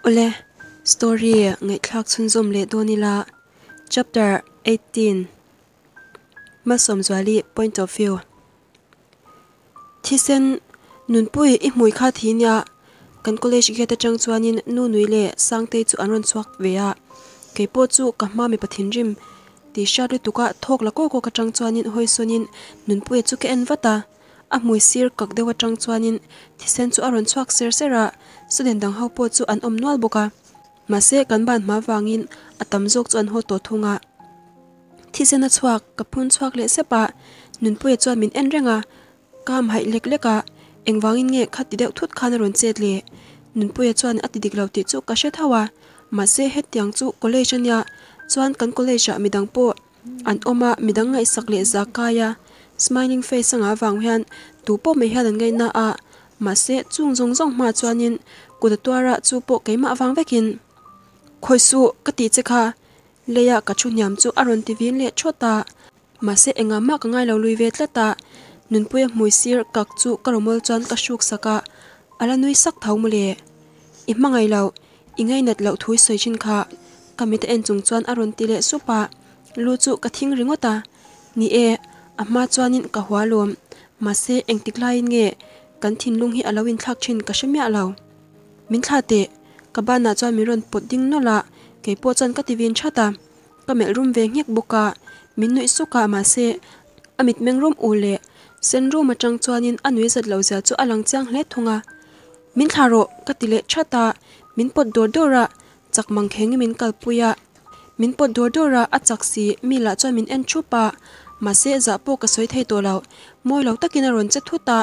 Awle, story ngaihthlak chhunzawm leh dawn ila, Chapter 18, Malsawmzuali point of view. Thisen, Nunpui i hmui kha thi nia, kan college gate atang chuanin nu nui leh Sangtei chu an rawn chhuak ve a, keipawh chu ka hma mipa thinrim tih hriat lutuk a thawk la kawk kawk atang chuanin hawi sawnin Nunpuia chu ka en vat a. A hmui sir kak deuh atang chuanin thisen chu a rawn chhuak ser ser a, student dang ho pawh chu an awm nual bawk a. Mahse kan ban hma vangin a tam zawk chu an haw tawh thung a. Thisen a chhuak, ka phun chhuak leh sep a, Nunpuia chuan min en reng a, ka ham haih lek lek a, engvangin nge khati deuh thut khan a rawn chet le? Nunpuia chuan a ti dik lo tih chu ka hre tho a, mahse hetiang chu college a nia, chuan kan college ah midang pawh An awm a, midang ngaihsak leh zak kai a, smiling face anga avang hian tu pawh mai hian an ngaihna a, mahse chung zawng zawng hma chuanin kut a tuar a, chu pawh keimah avang vekin Khawi suh ka tih che kha leia ka thu hniam chu a rawn ti vin leh thawt a, mahse engah mah ka ngai lo lui ve tlat a, Nunpuia hmui sir kak chu ka rawmawl chuan ka hruk sak a, a la nui sak tho mawle. I hmangaih loh. I ngainat loh thu i sawi thin kha ka mit a en chung chuan a rawn ti leh sup a, lu chu ka thing ringawt a. Ni e, a hma chuanin ka hua lawm, mahse engtik laiin nge kan thinlung hi a lo inthlak thin ka hre miah lo. Min thla teh, ka banah chuan min rawn pawt ding nawlh a, keipawh chuan ka ti vin that a. Ka melh rum ve nghek bawk a, min nuih suk a, mahse a mitmeng rum u leh sen rum atang chuanin a nui zat loh zia chu a lang chiang hle thung a. Min thlah rawh ka ti leh that a, min pawt dawr dawr a, chak mang kheng in min kalpui a. Min pawt dawr dawr a, a chak si, mi lah chuan min en thup a, mahse zah pawh ka sawi thei tawh lo. Mawi lo takin a rawn che thut a,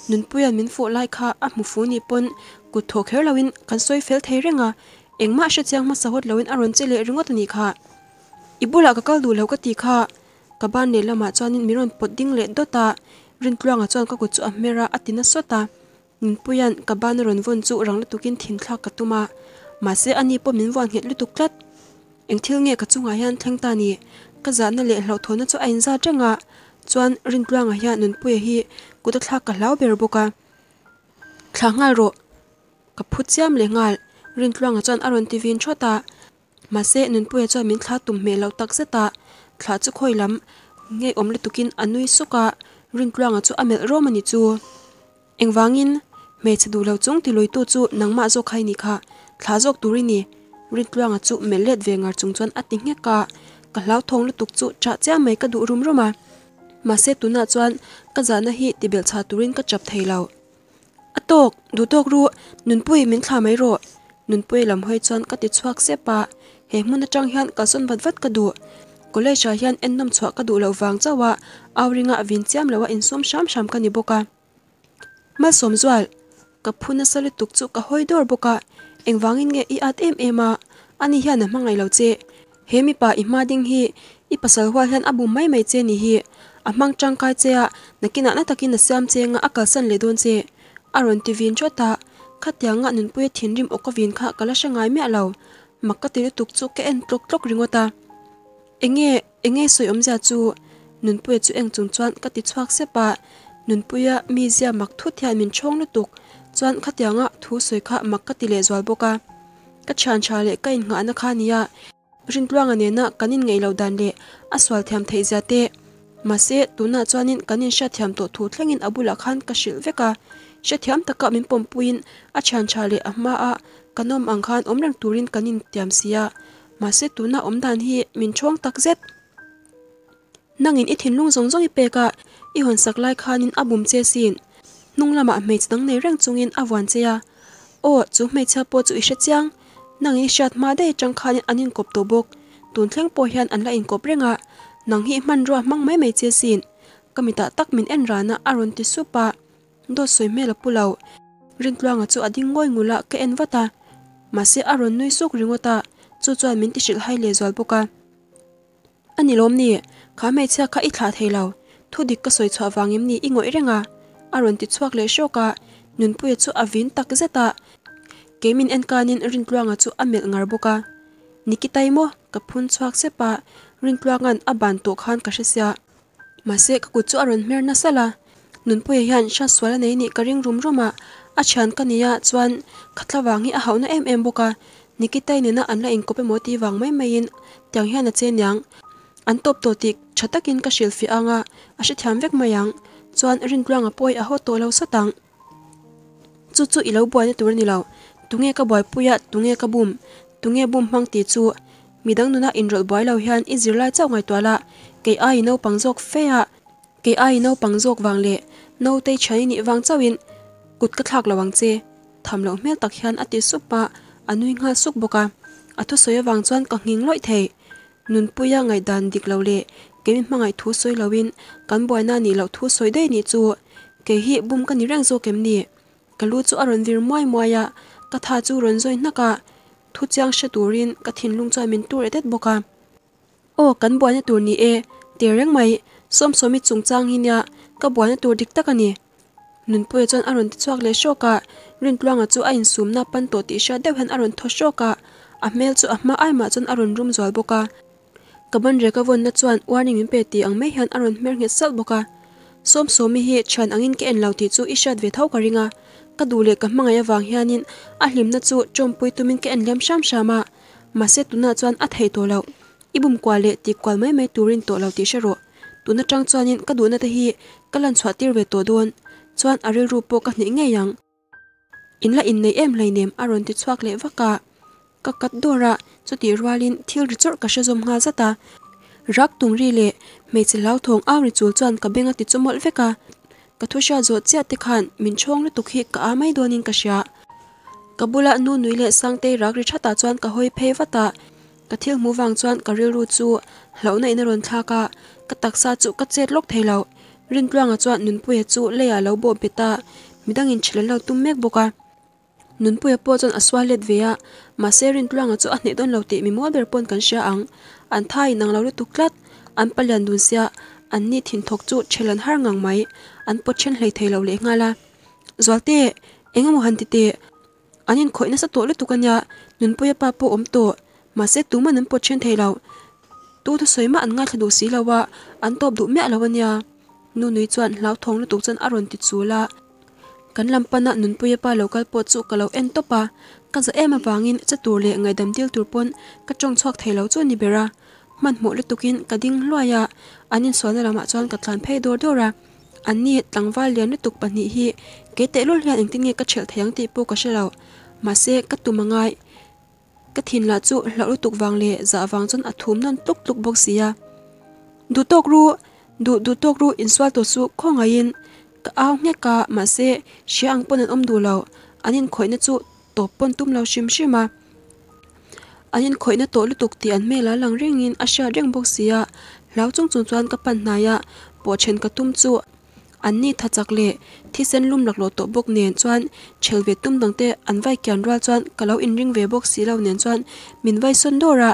Nunpuia'n min fuh lai kha a hmu fu nih pawn kut thawh kher loin kan sawi fel thei reng a, engmah hre chiang hmasa hawt loin a rawn che leh ringawt a nih kha. I bulah ka kal duh lo ka ti kha. Ka ban leh lamah chuanin min rawn pawt ding leh dawt a, Rintluanga chuan ka kut chu a hmer a, a ti na sawt a. Nunpuia'n ka ban a rawn vawn chu rang lutukin thin thlak ka tum a, mahse ani pawh min vuan nghet lutuk tlat. Eng thil nge ka chungah hian thleng ta ni? Ka zahna leh hlauhthawhna chu a inzat reng a, chuan Rintluanga hian Nunpuia hi kut a thlak ka hlau ber bawk a. Thla nghal rawh! Ka phu chiam leh nghal, Rintluanga chuan a rawn ti vin thawt a. Mahse Nunpuia chuan min thla tum hmel loh tak zet a, thla chu khawi lam ngeiawm lutukin a nui suk a, Rintluanga chu a melh rawm a ni chu. Engvangin hmeichhe duh lo chung tiluitu chu nangmah zawk kha i nih kha, thla zawk tur i ni, Rintluanga chu melh let ve ngar chung chuan a ti nghek a, ka hlauthawng lutuk chu chah chiam mai ka duh rum rum a. Mahse tunah chuan ka zahna hi tibelh chha turin ka chap thei lo. A tawk, duh tawk ru, Nunpui min thla mai rawh. Nunpui lam hawi chuan ka ti chhuak sep a, he hmun atang hian kalsawn vat vat ka duh. College ah hian ennawm chhuah ka duh loh vang chauh a, au ringa vin chiam loh a insum hram hram ka ni bawk a. Malsawm zual, ka phu nasa lutuk chu ka hawi dawr bawk a, engvangin nge i at em em a, ani hian a hmangaih lo che. He mipa i hma ding hi i pasal hual hian a bum mai mai che ni hi. A hmang tangkai che a, nakinah na takin a siam che anga a kalsan leh dawn che. A rawn ti vin thawt a, khatianga Nunpuia thinrim awk a vin kha ka la hre ngai miah lo. Mak ka ti lutuk chu ka en tlawk tlawk ringawt a. Enge, enge sawi awmzia chu? Nunpuia chu eng chung chuan ka ti chhuak sep a, Nunpuia mizia mak thut hian min chhawng lutuk chuan khatianga thu sawi kha mak ka ti lehzual bawk a. Ka thian tha leh ka innghahna kha nia, Rintluanga nena kan inngeih loh dan leh a sual thiam theih zia te. Mahse, tunah chuanin kan inhriatthiam tawh thu thlengin a bulah khan ka hrilh vek a. Hrethiam taka min pawmpuiin a thian tha leh a hmaa kan awm ang khan awm reng turin kan intiam si a. Mahse, tuna awm dan hi min chhawng tak zet. Nangin i thinlung zawng zawng i pek a, i hawn sak lai khanin a bum che sin. Hnung lamah hmeichhe dang nei reng chungin a vuan che a. Aw, chu hmeichhia pawh chu i hre chiang. Nangin i hriat hma daih atang khanin an inkawp tawh bawk. Tun thleng pawh hian an la inkawp reng a, nang hi i hmanrua hmang mai mai che sin. Ka mitah tak min en ran a, a rawn ti sup a. Dawt sawi hmel a pu lo. Rintluanga chu a ding ngawi ngul a, ka en vat a. Mahse a rawn nui suk ringawt a, chu chuan min ti hrilh hai lehzual bawk a. A ni lawm ni, kha hmeichhia kha i thlah thei lo, thu dik ka sawi chhuah vang em ni i ngawih reng a? A rawn ti chhuak leh hrawk a, Nunpuia chu a vin tak zet a, kei min en kanin Rintluanga chu a melh ngar bawk a. Nikitai maw? Ka phun chhuak sep a, Rintluanga'n a ban tawh khan ka hre sia. Mahse ka kut chu a rawn hmer nasa la, Nunpuia hian hriatsual a nei nih ka ring rum rum a, a thian ka nia chuan khatla vang hi a hauhna em em bawk a. Nikitai nena an la inkawp emaw tih vang mai maiin tiang hian a che niang. An tawp tawh tih tha takin ka hrilhfiah ang a, a hrethiam vek mai ang. Chuan Rintluanga pawi a haw tawh lo sawt ang. Chu chu i lo buaina tur a ni lo. Tunge ka buaipui a, tunge ka bum, tunge bum hmang tih chu midang nuna inrawlh buai lo hian i zirlai chauh ngaihtuah la, kei ai naupang zawk fe a, kei ai naupang zawk vang leh nautei thian i nih vang chauhin kut ka thlak lo ang che. Tham loh hmel tak hian a ti sup a, a nui nghal suk bawk a. A thusawi avang chuan ka nghing lawih thei. Nunpuia ngaihdan dik lo leh keimi hmangaih thu sawi loin kan buaina nih loh thu sawi daih nih chu kei hi bum ka ni reng zawk em ni? Ka lu chu a rawn vir muai muai a, ka tha chu rawn zawi hnak a, thu chiang hre turin ka thinlung chuan min tur et et bawk a. Aw kan buaina tur ni e, ti reng mai, Sawmsawmi chungchang hi nia ka buaina tur dik tak a ni. Nunpuia chuan a rawn ti chhuak leh hrawk a, Rintluanga chu a insumna pan tawh tih hriat deuh hian a rawn thaw hrawk a, a hmel chu a hma ai mah chuan a rawn rum zual bawk a. Ka banrek a vawnna chuan warning min pe tih ang mai hian a rawn hmer nghet salh bawk a. Sawmsawmi hi thian angin ka en lo tih chu i hriat ve tho ka ring a, ka duh leh ka hmangaih avang hianin a hlimna chu tawmpui tumin ka en liam hram hram a, mahse tunah chuan a theih tawh loh. I bum kual leh ti kual mai mai turin tawh lo tih hre rawh. Tun atang chuanin ka duhna te hi ka lan chhuah tir ve tawh dawn chuan a rilru pawh ka hnih ngei ang. In la innei em hleinem a rawn ti chhuak leh vak a. Ka kat dawr a, chutih rualin thil ri chawrh ka hre zawm nghal zat a. Rak tung ri leh hmeichhe hlauthawng au ri chul chuan ka beng a ti chawmawlh vek a. Ka thu hriat zawh chiah te khan min chhawng lutuk hi ka a mai dawnin ka hria. Ka bula nu nui leh Sangtei rak ri thatah chuan ka hawi phei vat a. Ka thil hmuh vang chuan ka rilru chu hlauhna in a rawn thlak a, ka taksa chu ka chet lawk thei lo. Rintluanga chuan Nunpuia chu leiah a lo bawh bet a, midang in ṭhil an lo tum mek bawk a. Nunpuia pawh chuan a sual let ve a, mahse Rintluanga chu a hneh dawn lo tih mi mawl ber pawn kan hria ang. An tha in ang lo lutuk tlat, an palian dun sia, an ni thinthawk chu ṭhil an har ngang mai, an pawt ṭhen hlei thei lo lehnghal a. Zualte, eng emaw han ti teh? An inkhawih nasa tawh lutuk a nia, Nunpuia pa pawh awm tawh. Mahse tuman an pawt then thei lo. Tu thusawi mah an ngaithla duh si lo a, an tawp duh miah lo a nia. Nunui chuan hlauthawng lutuk chuan a rawn ti chul a. Kan lam pana Nunpuia pa lo kal pawh chu ka lo en tawp a, ka za em avangin che tur leh ngaihdam dil tur pawn ka tawng chhuak thei lo chu a ni ber a. Hmanhmawh lutukin ka ding hluai a, an insualna lamah chuan ka tlan phei dawr dawr a. Anni tlangval lian lutuk pahnih hi kei tehlul hian engtin nge ka ṭhelh thei ang tih pawh ka hre lo. Mahse, ka tum a ngai. Ka thin lah chu hlauh lutuk vang leh zah vang chuan a thum nawn tluk tluk bawk si a. Duh tawk ru, duh duh tawk ru insual tawh chu khawngaihin ka au nghek a, mahse hria ang pawn an awm duh lo. An inkhawihna chu tawp pawn tum lo hrim hrim a. An inkhawihna tawh lutuk tih an hmel a lang rengin a hriat reng bawk si a, hlau chung chung chuan ka pan hnai a, pawh then ka tum chu an ni tha chak leh thisen lum laklawh tawh bawk nen chuan chhel ve tum dang te an vai kian rual chuan ka lo inring ve bawk si lo nen chuan min vai sawn dawr a,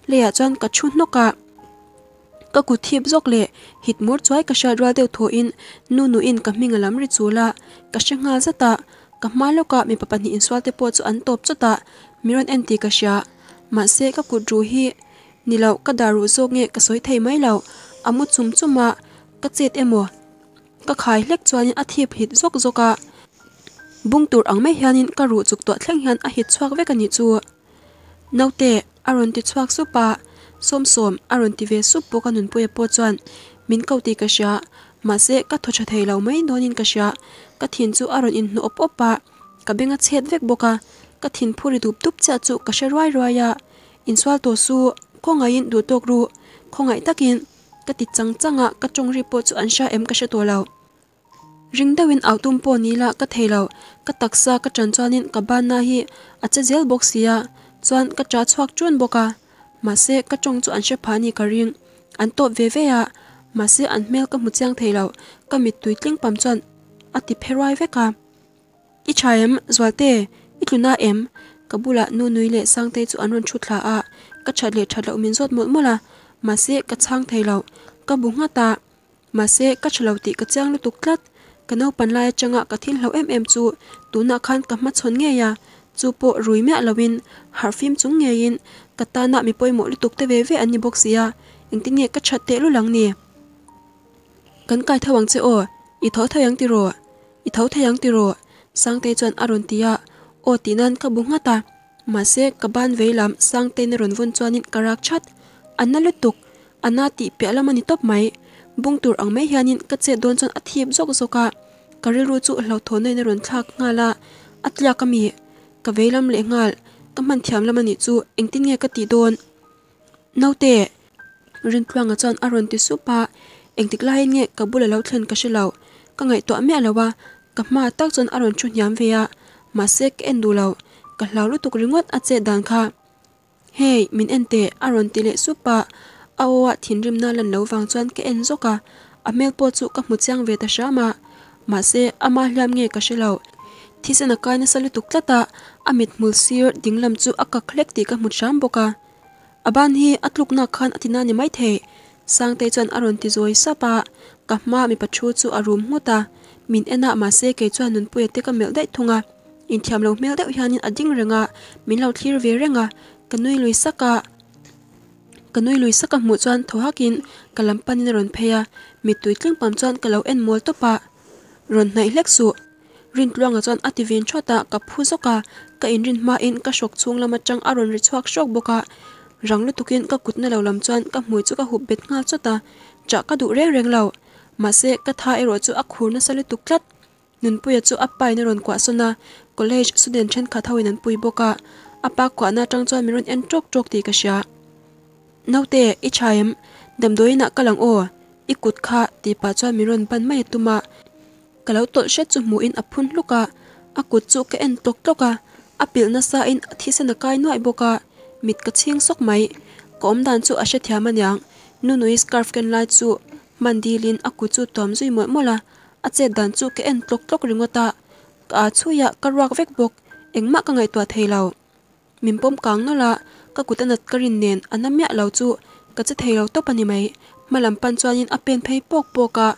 leiah chuan ka thu hnawk a. Ka kut thip zawk leh hit mur chuai ka hriat rual deuh thawhin nu nuin ka hming a lam ri chul a, ka hre nghal zat a, ka hma lawkah mipa pahnih insual te pawh chu an tawp chawt a, mi rawn en tih ka hria. Mahse ka kut ruh hi ni loh ka dar ruh zawk nge ka sawi thei mai lo, a mu chum chum a, ka chet emaw ka khai hlek chuanin a thip hit zawk zawk a, bung tur ang mai hianin ka ruh chuk tuah thleng hian a hit chhuak vek a nih chu. Naute, a rawn ti chhuak sup a, Sawmsawm, a rawn ti ve sup bawk a Nunpuia pawh chuan min ko tih ka hria, mahse ka thaw tha thei lo mai dawnin ka hria, ka thin chu a rawn inhnu awp awp a, ka beng a chhet vek bawk a, ka thin phu ri dup dup chiah chu ka hre ruai ruai a, insual tawh su, khawngaihin duh tawk ru, khawngaih takin ka ti chang chang a, ka tawng ri pawh chu an hria em ka hre tawh lo. Ring deuhin au tum pawh ni la ka thei lo, ka taksa ka ṭan chuanin ka banna hi a che zel bawk sia, chuan ka ṭah chhuak ṭun bawk a. Mahse ka ṭawng chu an hre phah ni ka ring, an tawp ve ve a, mahse an hmel ka hmu chiang thei lo, ka mittui tling pam chuan a ti phe ruai vek a. I ṭha em, Zualte? I tluna em? Ka bulah nu nui leh Sangtei chu an rawn ṭhu thla a, ka ṭhat leh ṭhat loh min zawt mawlh mawlh a, mahse ka chhang thei lo, ka bu nghat a. Mahse, ka tha lo tih ka chiang lutuk tlat. Ka naupan lai atanga ka thil hlo em em chu tunah khan ka hmachhawn ngei a, chu pawh rui miah loin harh fim chung ngeiin ka tana mi pawimawh lutuk te ve ve an ni bawk si a, engtin nge ka that teh lul ang ni? Kan kai tho ang che aw, i tho thei ang tiraw? I tho thei ang tiraw? Sangtei chuan a rawn ti a, aw tih nan ka bu nghat a. Mahse ka ban veilam Sangtein a rawn vawn chuanin ka rak chat. A na lutuk, a na tih piah lam a ni tawp mai. Bung tur ang mai hianin ka chet dawn chuan a thip zawk zawk a, ka rilru chu hlauhthawnna in a rawn thlak nghal a, a tliak a mi? Ka veilam leh nghal, ka hman thiam lam a nih chu engtin nge ka tih dawn? Naute! Rintluanga chuan a rawn ti sup a, engtik laiin nge ka bula lo thlen ka hre lo, ka ngaihtuah miah lo a, ka hma tak chuan a rawn thu hniam ve a, mahse ka en duh lo, ka hlau lutuk ringawt a chet dan kha. Hey, min en teh a rawn ti leh sup a, a aw ah thinrimna lan lo vang chuan ka en zawk a, a hmel pawh chu ka hmu chiang ve ta hram a, mahse ama hliam nge ka hre lo. Thisen a kai nasa lutuk tlat a, a mithmul sir dinglam chu a kak hlek tih ka hmu hram bawk a. A ban hi a tluknak khan a ti na ni maithei, Sangtei chuan a rawn ti zawi sap a, ka hma mipa thu chu a rum nghut a, min en a mahse kei chuan Nunpuia te ka melh daih thung a, inthiam lo hmel deuh hianin a ding reng a, min lo thlir ve reng a, ka nui lui sak a, ka nui lui sak a hmuh chuan thaw hakin ka lam panin a rawn phei a, mittui tling pam chuan ka lo en mawl tawp a, rawn hnaih hlek suh. Rintluanga chuan a ti vin thawt a, ka phu zawk a, ka inrin hmain ka hrawk chhung lam atang a rawn ri chhuak hrawk bawk a, rang lutukin ka kutna lo lam chuan ka hmui chu ka hup bet nghal chawt a, chah ka duh reng reng lo. Mahse, ka tha erawh chu a khur nasa lutuk tlat. Nunpuia chu a pain a rawn kuah sawn a, college student thenkhat hoin an pui bawk a, a pa kuahna atang chuan min rawn en tawk tawk tih ka hria. Naute, i tha em? Damdawiinah ka lang aw, i kut kha tih pah chuan min rawn ban mai a tum a. Ka lo tawlh hret chu hmuhin a phun hluk a, a kut chu ka en tlawk tlawk a, a pilh nasa in a thisen a kai nuaih bawk a, mit ka chhing sawk mai. Ka awmdan chu a hrethiam aniang, Nunui scarf ken lai chu hman dilin a kut chu tuam zui mawlh mawlh a, a chet dan chu ka en tlawk tlawk ringawt a, ka aa chhui a, ka ruak vek bawk, engmah ka ngaihtuah thei lo. Min pawm kang nawlh a, ka kut a nat ka rin nen a na miah lo chu ka che thei lo tawp a ni mai. Hma lam pan chuanin a pen phei pawk pawk a,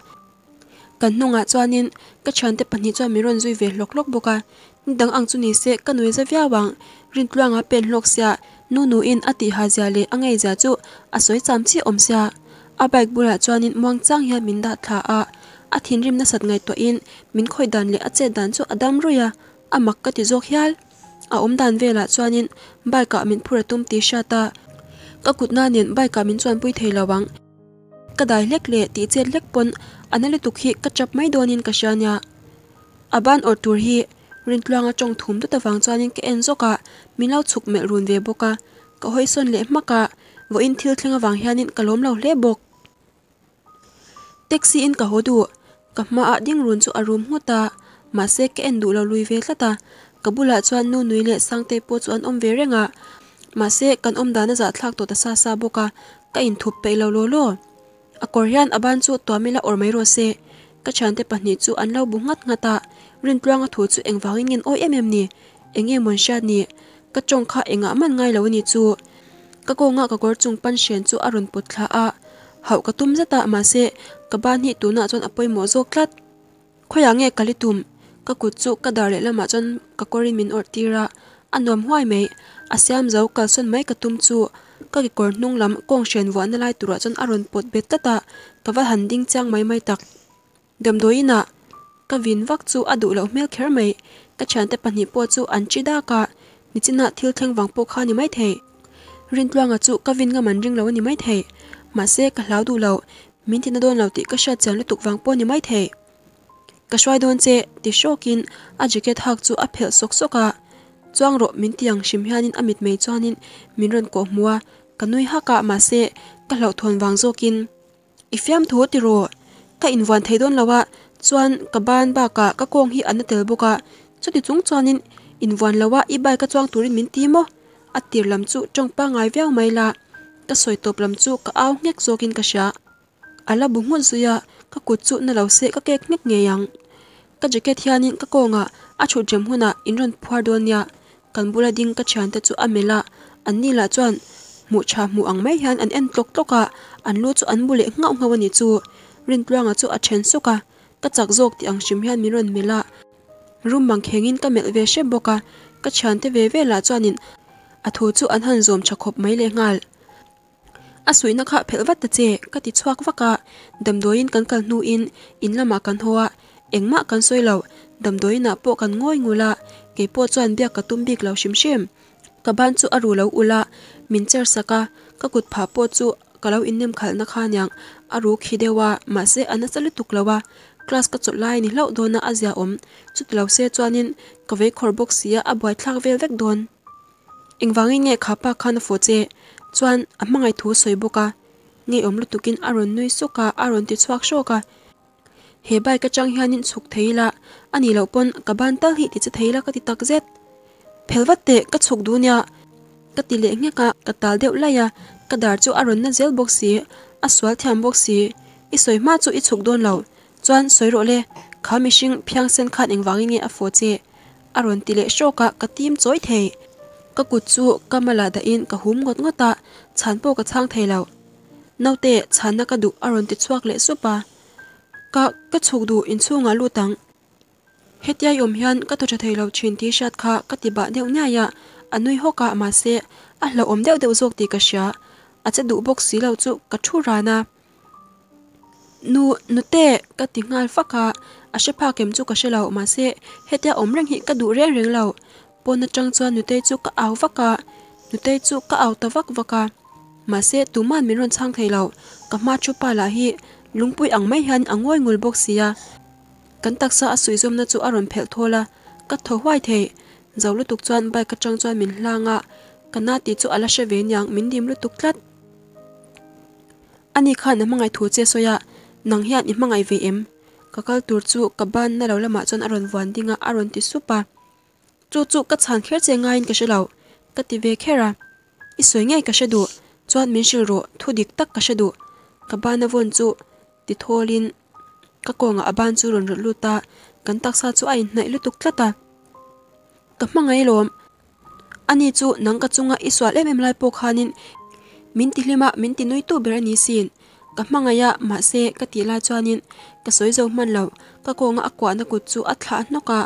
kan hnungah chuanin ka thiante pahnih chuan min rawn zui ve hlawk hlawk bawk a, ni dang ang chu ni se ka nui za viau ang. Rintluanga pen hlawk sia nu nuin a tihha zia leh a ngei zia chu a sawi cham chiah awm sia. A bike bulah chuanin muang chang hian min dah thla a, a thinrim nasat ngaihtuahin min khawih dan leh a chet dan chu a dam ruih a, a mak ka ti zawk hial. A awm dan velah chuanin bike ah min phur a tum tih hriat a, ka kutna nen bike ah min chuanpui thei lo ang. Ka dai hlek leh tih chet hlek pawn a na lutuk hi ka chap mai dawnin ka hria nia. A ban awrh tur hi Rintluanga tawng thum dut avang chuanin ka en zawk a, min lo chhuk melh run ve bawk a, ka hawisawn leh hmak a, vawiin thil thleng avang hianin ka lawm lo hle bawk. Taxi in ka haw duh, ka hmaah ding run chu a rum nghut a, mahse ka en duh lo lui ve tlat a, ka bulah chuan nu nui leh Sangtei pawh chu an awm ve reng a, mahse kan awm dan a zahthlak tawh ta sa sa bawk a, ka inthup peih lo law law. A kawr hian a ban chu tuam ila awr mai rawh se, ka thiante pahnih chu an lo bu nghat nghat a, Rintluanga thu chu engvangin ngen awi em em ni, eng nge mawn hriat ni, ka tawng kha engah man ngai lo a ni chu. Ka kawnga ka kawr chung pan hren chu a rawn pawt thla a, hauh ka tum zet a mahse ka ban hi tunah chuan a pawimawh zawk tlat. Khawiah nge ka li tum? Ka kut chu ka dar lehlamah chuan ka kawrin min awrh tir a, a nuam huai mai. A siam zo kalsawn mai ka tum chu ka kekawr hnung lam kawng hren vuahna lai turah chuan a rawn pawt bet tlat a, ka va han ding chiang mai mai tak. Damdawiinah ka vin vak chu a duh loh hmel kher mai, ka thiante pahnih pawh chu an chi dak a, nichinah thil thleng vang pawh kha a ni maithei. Rintluanga chu ka vin ngam an ring lo a ni maithei, mahse ka hlau duh lo, min tina dawn lo tih ka hriat chian lutuk vang pawh a ni maithei. Ka hruai dawn che ti hrawkin a jacket hak chu a phelh sawk sawk a, chuang rawh min ti ang hrim hianin a mitmei chuanin min rawn kawh hmu a, ka nui hak a mahse ka hlauhthawn vang zawkin. I fiamthu tiraw? Ka invuan thei dawn lo a, chuan ka ban bakah ka kawng hi a na tel bawk a, chuti chung chuanin invuan lo a i bike a chuang turin min ti maw? A tir lam chu tawng pangngai viau mai la, ka sawi tawp lam chu ka au nghek zawkin ka hria. A la bu nghut zui a, ka kut chu na lo se ka kek nghek ngei ang. Ka jacket hianin ka kawngah a thut rem hunah in rawn phuar dawn nia, kan bula ding ka thiante chu a melh a, anni lah chuan hmuh tha hmuh ang mai hian an en tlawk tlawk a, an lu chu an bu leh nghauh nghauh a nih chu. Rintluanga chu a then suk a, ka chak zawk tih ang hrim hian min rawn melh a, room mang khengin ka melh ve hrep bawk a, ka thiante ve ve lah chuanin a thu chu an han zawm tha khawp mai lehnghal. A suihna kha phelh vat ta che, ka ti chhuak vak a, damdawiin kan kal hnuin in lamah kan haw a, engmah kan sawi lo, damdawiinah pawh kan ngawi ngul a, keipawh chuan biak ka tum bik lo hrim hrim. Ka ban chu a ru lo ulh a, min cher sak a, ka kut phah pawh chu ka lo innem khalhna kha aniang a ru khi deuh a, mahse a nasa lutuk lo a, class ka chawlh lai a ni hlauh dawn a a zia awm, chuti lo se chuanin ka vei khawr bawk si a, a buaithlak vel vek dawn. Engvangin nge kha pa khan a fawh che? Chuan a hmangaih thu sawi bawk a, ngeiawm lutukin a rawn nui suk a, a rawn ti chhuak hrawk a. He bike atang hianin chhuk thei ila, a nih loh pawn ka ban tal hi ti che thei ila ka ti tak zet. Phel vat teh, ka chhuk duh nia. Ka ti leh nghek a, ka tal deuh laih a, ka dar chu a rawn na zel bawk si, a sual thiam bawk si. I sawi hma chu i chhuk dawn lo, chuan sawi rawh le, kha mihring phiangsen khan engvangin nge a fawh che? A rawn ti leh hrawk a, ka tim chawi thei. Ka kut chu ka malah dahin ka hum ngawt ngawt a, chhan pawh ka chhang thei lo. Naute, chhanna ka duh a rawn ti chhuak leh sup a. Ka, ka chhuk duh inchhungah lut ang. Hetia i awm hian ka thaw tha thei lo thin tih hriat kha ka ti bah deuh niai a, a nui hawk a, mahse a hlauhawm deuh deuh zawk tih ka hria. A che duh bawk si lo chu ka thu ran a. Nu, nute ka ti nghal fak a, a hre phak em chu ka hre lo, mahse hetia awm reng hi ka duh reng reng lo. Pawn atang chuan nutei chu ka au vak a, nutei chu ka au ta vak vak a, mahse tuman min rawn chhang thei lo, ka hma thu pa lah hi lungpui ang mai hian a ngawi ngul bawk si a, kan taksa a suihzawmna chu a rawn phelh thawl a, ka thaw huai thei, zo lutuk chuan bike atang chuan min hlang a, ka na tih chu a la hre ve niang min dim lutuk tlat. Ani khan a hmangaih thu che sawi a, nang hian i hmangaih ve em? Ka kal tur chu ka ban na lo lamah chuan a rawn vuan ding a, a rawn ti sup a. Chu chu ka chhan kher che ngaiin ka hre lo, ka ti ve kher a. I sawi ngei ka hre duh, chuan min hrilh rawh, thu dik tak ka hre duh. Ka ban a vawn chu ti thawlin ka kawngah a ban chu rawn rawlh lut a, kan taksa chu a inhnaih lutuk tlat a. Ka hmangaih lawm. Ani chu nang ka chunga i sual em em lai pawh khanin min ti hlim a, min ti nui tu ber a ni sin. Ka hmangaih a, mahse ka tih lai chuanin ka sawi zo hman lo, ka kawnga a kuahna kut chu a thlah hnawk a,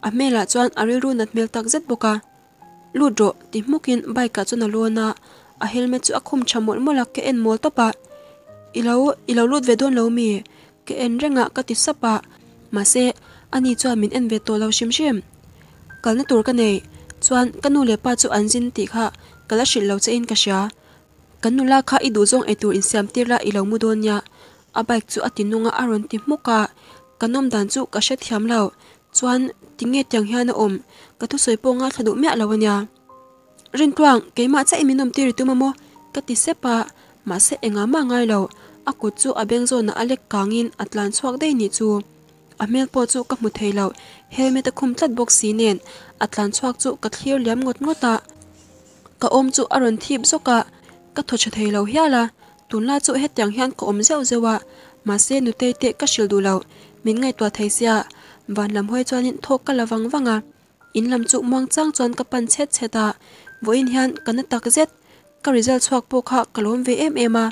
a hmelah chuan a rilru nat hmel tak zet bawk a. Lut rawh ti hmukin bike ah chuan a lawn a, a helmet chu a khum tha mawlh mawlh a, ka en mawl tawp a. I lo, i lo lut ve dawn lo mi? Ka en reng a, ka ti sap a, mahse ani chuan min en ve tawh lo hrim hrim. Kalna tur ka nei, chuan ka nu leh pa chu an zin tih kha ka la hrilh lo che in ka hria. Kan nula kha i duhzawng eitur insiam tir la i lo mu dawn nia, a bike chu a ti nung a, a rawn ti hmuk a, ka nawm dan chu ka hrethiam lo, chuan tinge tiang hian a awm, ka thusawi pawh ngaithla duh miah lo a nia. Rintluang, keimah chiah i min awm tir i tum a maw? ka ti sep a, mahse engah mah ngai lo, a kut chu a beng zawnah a lek kangin a tlan chhuak daih nih chu. A hmel pawh chu ka hmu thei lo, helmet a khum tlat bawk si nen a tlan chhuak chu ka thlir liam ngawt ngawt a. Ka awm chu a rawn thip zawk a, ka thaw tha thei lo hial a, tunlai chu hetiang hian ka awm zeuh zeuh a, mahse nutei te ka hrilh duh lo, min ngaihtuah thei sia, van lam hawi chuanin thawk ka la vang vang a. In lam chu muang chang chuan ka pan chhet chhet a, vawiin hian ka na tak zet. Ka result chhuak pawh kha ka lawm ve em em a,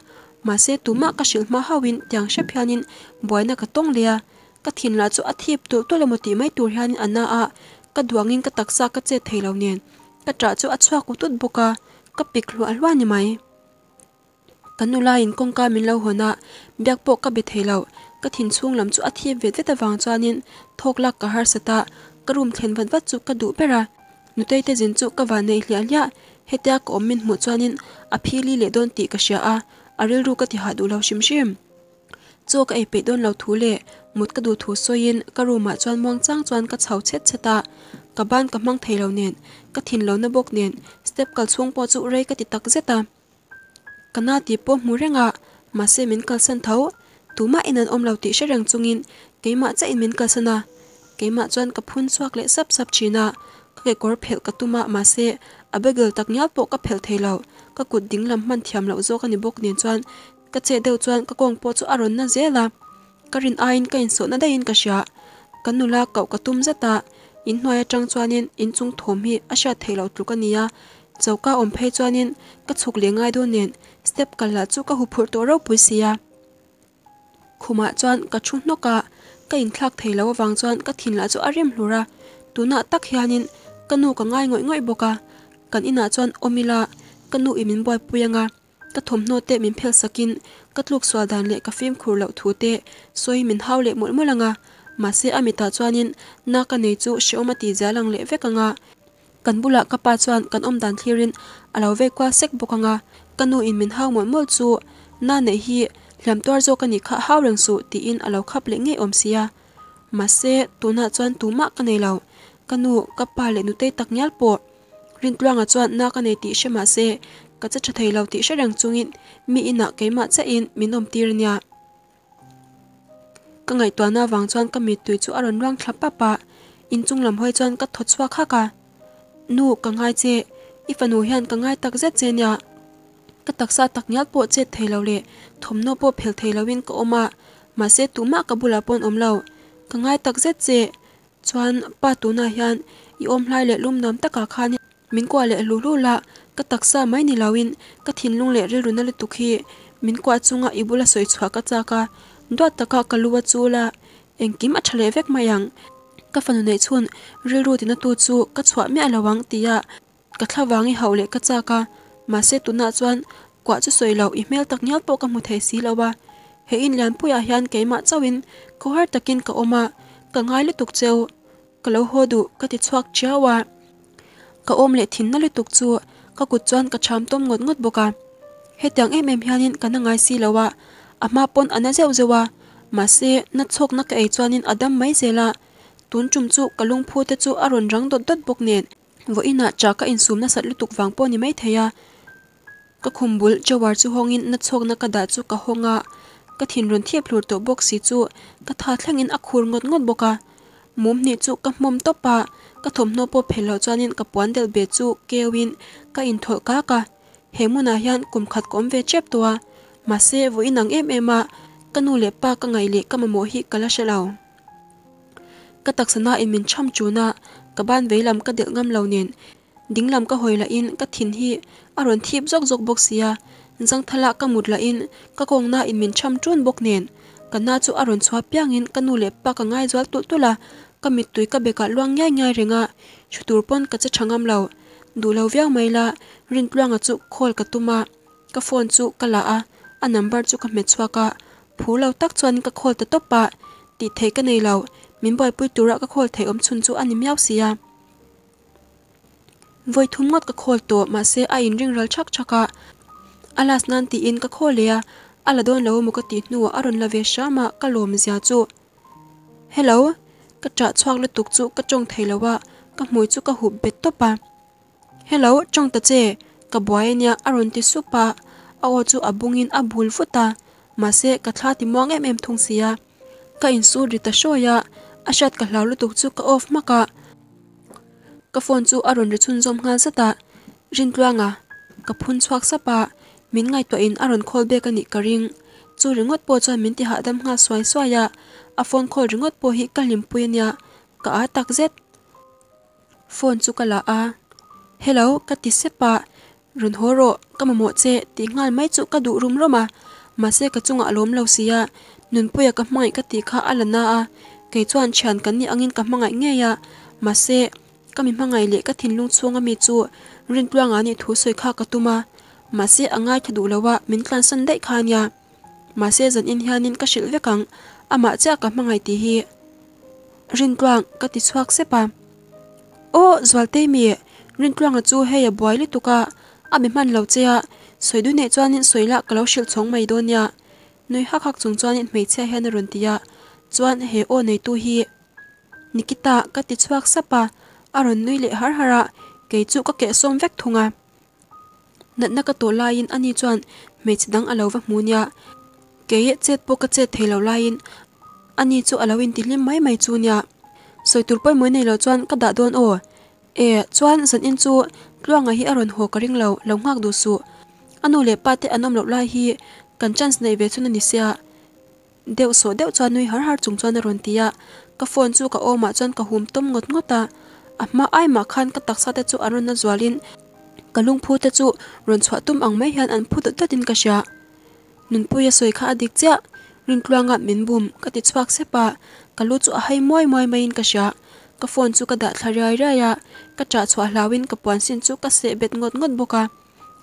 mahse tumah ka hrilh hma hauhin tiang hrep hianin buaina ka tawng leh a, ka thin lah chu a thip tulh tulh emaw tih mai tur hianin a na a, ka duangin ka taksa ka chet thei lo nen ka ṭah chu a chhuak ut ut bawk a, ka pik hluah hluah ni mai. Ka nu laiin kawngka min lo hawn a, biak pawh ka be thei lo. Ka thin chhung lam chu a thip vet vet avang chuanin thawk lak ka harsat a, ka room thlen vat vat chu ka duh ber a. Nutei te zin chu ka van nei hliah hliah, hetia ka awm min hmuh chuanin a phili leh dawn tih ka hria a, a rilru ka ti hah duh lo hrim hrim. Chaw ka ei peih dawn lo thu leh mut ka duh thu sawiin ka room ah chuan muang chang chuan ka chho chhet chhet a, ka ban ka hmang thei lo nen, ka thin lo na bawk nen step kal chhung pawh chu rei ka ti tak zet a. Ka na tih pawh hmu reng a, mahse min kalsan tho. Tumah in an awm lo tih hre reng chungin keimah chiah in min kalsan a. Keimah chuan ka phun chhuak leh sap sap thin a, ka kekawr phelh ka tum a, mahse a bagel tak ngial pawh ka phelh thei lo. Ka kut ding lam hman thiam loh zawk a ni bawk nen chuan ka chet deuh chuan ka kawng pawh chu a rawn na zel a. Ka rin aiin ka insawhna daihin ka hria. Ka nula koh ka tum zet a, inhnuai atang chuanin inchung thawm hi a hriat theih loh tluk a ni a. Choka awm phei chuanin ka chhuk leh ngai dawn nen step kal lah chu ka huphurh tawh ropui si a. Khumah chuan ka thu hnawk a, ka inthlak thei lo avang chuan ka thin lah chu a rim hlur a. Tunah tak hianin ka nu ka ngai ngawih ngawih bawk a, kan inah chuan awm ila ka nu in min buaipui anga. Ka thawmhnaw te min phel sakin ka tluk sual dan leh ka fimkhur loh thu te sawi min hau leh mawlh mawlh ang a, mahse a mitah chuanin na ka nei chu hrehawm a tih zia lang leh vek ang a. Kan bulah ka pa chuan kan awm dan thlirin a lo vei kual sek bawk ang a, ka nu in min hau mawlh mawlh chu na neih hi hliam tuar zawk a nih kha hau reng suh tiin a lo khap leh ngei awm sia. Mahse, tunah chuan tumah ka nei lo, ka nu, ka pa leh nutei tak ngial pawh. Rintluanga chuan na ka nei tih hre mahse, ka che tha thei lo tih hre reng chungin mi inah keimah chiahin min awm tir ania. Ka ngaihtuahna avang chuan ka mittui chu a rawn ruang thla pap a, inchung lam hawi chuan ka thaw chhuak hak a. Nu, ka ngai che, i fanu hian ka ngai tak zet che nia. Ka taksa tak ngial pawh chet thei lo leh thawmhnaw pawh phel thei loin ka awm a, mahse tumah ka bulah pawh an awm lo. Ka ngai tak zet che. Chuan pa tunah hian i awm hlai leh lum nuam takah khan min kuah leh hlu hlu la, ka taksa mai ni loin ka thinlung leh rilru na lutuk hi min kuah chunga i bula sawi chhuah ka chak a, duat taka ka lu a chul a, engkim a tha leh vek mai ang. Ka fanu neih chhun rilru tina tu chu ka chhuah miah lo ang tia Ka thla vang i hauh leh ka chak a, mahse tunah chuan kuah chu sawi loh i hmel tak ngial pawh ka hmu thei si lo a. He in lianpuiah hian keimah chauhin khawhar takin ka awm a, ka ngai lutuk cheu. Ka lo haw duh ka ti chhuak chiau a. Ka awm leh thinna lutuk chu ka kut chuan ka cham tawm ngawt ngawt bawk a. Hetiang em em hianin ka na ngai si lo a, a hma pawn a na zeuh zeuh a, mahse na chhawkna ka ei chuanin a dam mai zel a. Tun tum chu ka lungphu te chu a rawn rang dawt dawt bawk nen. Vawiinah cha ka insum nasat lutuk vang pawh ni maithei a, ka khum bul drawer chu hawngin na chhawkna ka dah chu ka hawng a, ka thin rawn thip hlur tawh bawk si chu ka tha thlengin a khur ngawt ngawt bawk a. Mum hnih chu ka hmawm tawp a, ka thawmhnaw pawh phelh loh chuanin ka puan delh be chu keuin ka inthawlh kak a, he hmunah hian kum khat ka awm ve tep tawh a, mahse vawiin ang em em a ka nu leh pa ka ngaih leh ka mamawh hi ka la hre lo. Ka taksa na in min cham tun a, ka ban veilam ka delh ngam lo nen dinglam ka hawi lah in ka thin hi a rawn thip zawk zawk bawk sia, zangthala ka mut lah in ka kawng na in min cham tun bawk nen ka na chu a rawn chhuah piang in ka nu leh pa ka ngai zual tulh tulh a, ka mittui ka bekah luang ngiai ngiai reng a, thu tur pawn ka che tha ngam lo, duh lo viau mai la Rintluanga chu call ka tum a. Ka phone chu ka la a, a number chu ka hmet chhuak a, phur lo tak chuan ka call ta tawp a, tih theih ka nei lo, min buaipui tura ka call theih awm chhun chu a ni miau si a. Vawi thum ngawt ka call tawh mahse a inring ral thak thak a, a last nan tiin ka call leh a, a la dawn lo emaw ka tih hnuah a rawn la ve hram a, ka lawm zia chu. Hello, ka ṭah chhuak lutuk chu ka ṭawng thei lo a, ka hmui chu ka hup bet tawp a. Hello, tawng ta che, ka buai ania a rawn ti sup a, a aw chu a bungin a bul vut a, mahse ka thla ti muang em em thung sia. Ka insur ri ta hrawi a, a hriat ka hlau lutuk chu ka off hmak a. Ka phone chu a rawn ri chhunzawm nghal zat a, Rintluanga, ka phun chhuak sap a, min ngaihtuahin a rawn call back a nih ka ring. Chu ringawt pawh chuan min ti hahdam nghal suai suai a, a phone call ringawt pawh hi ka hlimpui ania, ka â takzet. Phone chu ka la a, Hello ka ti sep a, rawn haw rawh, ka mamawh che tih nghal mai chu ka duh rum rum a, mahse ka chungah a lawm lo sia, Nunpuia ka hmangaih ka tih kha a la na a, kei chuan thian kan nih angin ka hmangaih ngei a, mahse ka mi hmangaih leh ka thinlung chhunga mi chu Rintluanga nih thu sawi kha ka tum a, mahse a ngaithla duh lo a, min tlansan daih kha ania, mahse zanin hianin ka hrilh vek ang, amah chiah ka hmangaih tih hi. Rintluang ka ti chhuak sep a. Aw Zualtei mi, Rintluanga chu hei a buai lutuk a, a mi hman lo che a, sawi duh neih chuanin sawi lah ka lo hrilh chhawng mai dawn nia. Nui hak hak chung chuanin hmeichhia hian a rawn ti a, chuan he aw neitu hi Nikita ka ti chhuak sap a, a rawn nui leh har har a, kei chu ka kehsawm vek thung a. Natna ka tawh laiin ani chuan hmeichhe dang a lo va hmu nia, kei chet pawh ka chet thei lo laiin ani chu a lo intihlim mai mai chu nia. Sawi tur pawimawh nei lo chuan ka dah dawn aw. E, chuan zanin chu Tluanga hi a rawn haw ka ring lo, lo nghak duh suh. A nu leh pa te an awm loh lai hi kan chance neih ve chhun a ni sia. Deuh sawh deuh chuan nui har har chung chuan a rawn ti a, ka phone chu ka awmah chuan ka hum tawm ngawt ngawt a, a hma ai mah khan ka taksa te chu a rawn na zualin ka lungphu te chu rawn chhuah tum ang mai hian an phu dawt dawtin ka hria. Nunpuia sawi kha a dik chiah, Rintluanga min bum ka ti chhuak sep a, ka lu chu a hai muai muai maiin ka hria, ka phone chu ka dah thla riai riai a, ka ṭah chhuah hlauin ka puan sin chu ka seh bet ngawt ngawt bawk a.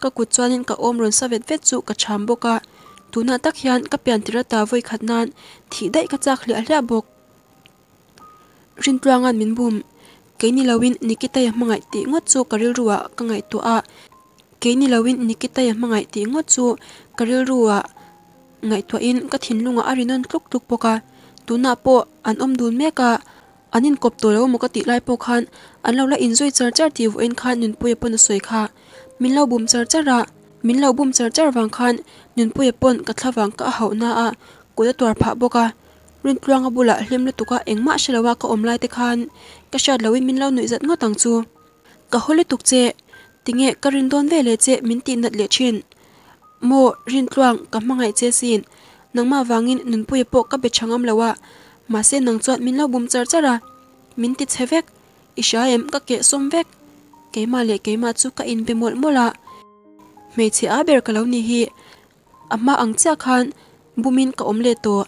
Ka kut chuanin ka awm rawn sa vet vet chu ka cham bawk a, tunah tak hian ka pian tir ata vawi khat nan thih daih ka chak hliah hliah bawk. Rintluanga'n min bum. Kei ni loin Nikita-i a hmangaih tih ngawt chu ka rilru ah ka ngaihtuah a, kei ni loin Nikita-i a hmangaih tih ngawt chu ka rilru ah ngaihtuahin ka thinlungah a ri nawn tluk tluk bawk a. Tunah pawh an awm dun mek a, an inkawp tawh lo emaw ka tih lai pawh khan an lo la inzui char char tih vawiin khan Nunpuia pawn a sawi kha. Min lo bum char char a, min lo bum char char vang khan Nunpuia pawn ka thla vang ka a hauh na a, kut a tuar phah bawk a. Rintluanga bulah hlim lutuk a engmah hre lo a ka awm lai te khan ka hriat loin min lo nuih zat ngawt ang chu. Ka haw lutuk che, tinge ka rin dawn ve leh che min tih nat leh thin. Maw Rintluang ka hmangaih che sin, nangmah vangin Nunpuia pawh ka be tha ngam lo a, mahse nang chuan min lo bum char char a, min ti chhe vek, i hria em ka keh sawm vek. Keimah leh keimah chu ka inbe mawlh mawlh a, hmeichhe a ber ka lo ni hi. A hma ang chiah khan bumin ka awm leh tawh.